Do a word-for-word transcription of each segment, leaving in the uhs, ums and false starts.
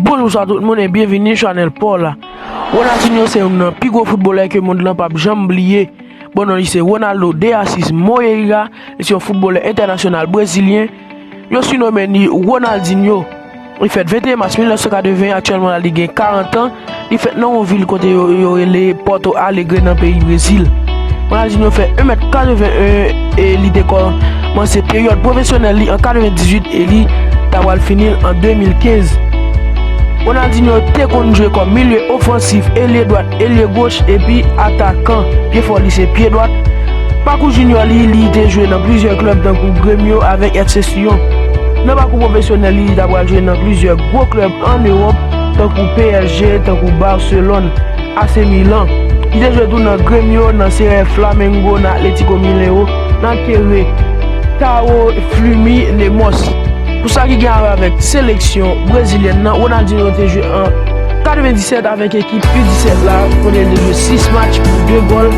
Bonjou sa tout moun e byenvini sou chanèl pa w la. Ronaldinho se youn nan pi gwo foutbolè ke mond lan p ap janm bliye. Bon non li se Ronaldo de Assis Moreira, li se yon foutbolè entènasyonal brezilyen. Yo sinonmen li Ronaldinho. Li fèt venteyen mas mil nèf san katreven, aktyèlman la li gen karant an. Li fèt nan yon vil kote yo, yo rele Porto Alegre nan peyi Brezil. Ronaldinho fè en mèt katreven en e li te kòmanse peryòd pwofesyonèl li an katrevendizuit e li ta pral fini l an de mil kenz. Ronaldinho te konn jwe kòm milye ofansif, elye dwat, elye goch epi atakan. Pye fò li se pye dwat. Pakou jinyò li, li te jwe nan plizyè klèb tankou Grêmio avèk F C Sion. Nan pakou pwofesyonèl li, li ta pral jwe nan plizyè gwo klèb ann Ewòp tankou P S G, tankou Barcelone, A C Milan. Li te jwe tou nan Grêmio, nan C F Flamengo, nan Atlético Mineiro, nan Querétaro Fluminense. Pou sa ki gen a wè avèk seleksyon brezilyèn nan, Ronaldinho te jwe an katrevendisèt avèk ekip U disèt la, kote li te jwe sis match pou de gòl.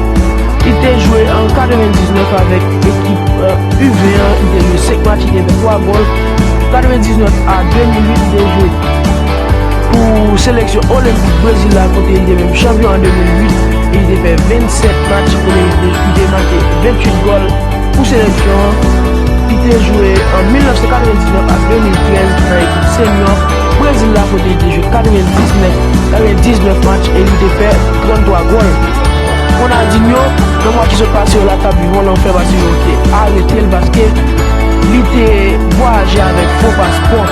Li te jwe an katrevendiznèf avèk ekip, euh, U ven an, li te jwe senk match, li te fè twa gòl. Katrevendiznèf a de mil uit, li te jwe pou seleksyon olenpik Brezil la, kote li te menm chanpyon an de mil uit, e li te fè vennsèt match, kote li te, li te make venntuit gòl pou seleksyon an. Li te jwe an mil nèf san katrevendiznèf a de mil trèz nan ekip senyò Brezil la, kote li te jwe katrevendiznèf, katrevendiznèf match e li te fè tranntwa gòl. Ronaldinho, nan mwa ki sot pase yo la, t ap viv yon lanfè paske yo te arete l, paske li te vwayaje avèk fo paspò.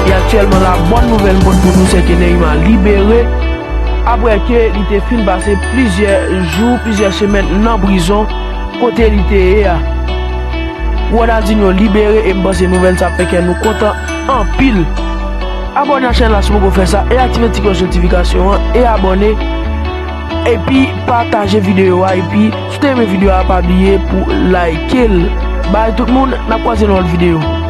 E aktyèlman la, bòn nouvèl m pote pou nou, se ke Neymar libere, apre ke li te fin pase plizyè jou, plizyè semèn nan prizon kote li te ye a. Ronaldinho libere e m panse nouvèl sa ap fè kè nou kontan anpil. Abòne a chanèl la si w poko fè sa e aktive ti klòch notifikasyon an e abòne. Epi pataje videyo a epi si w te renmen videyo a pa bliye pou like l. Bay tout moun, n ap kwaze nan lòt videyo.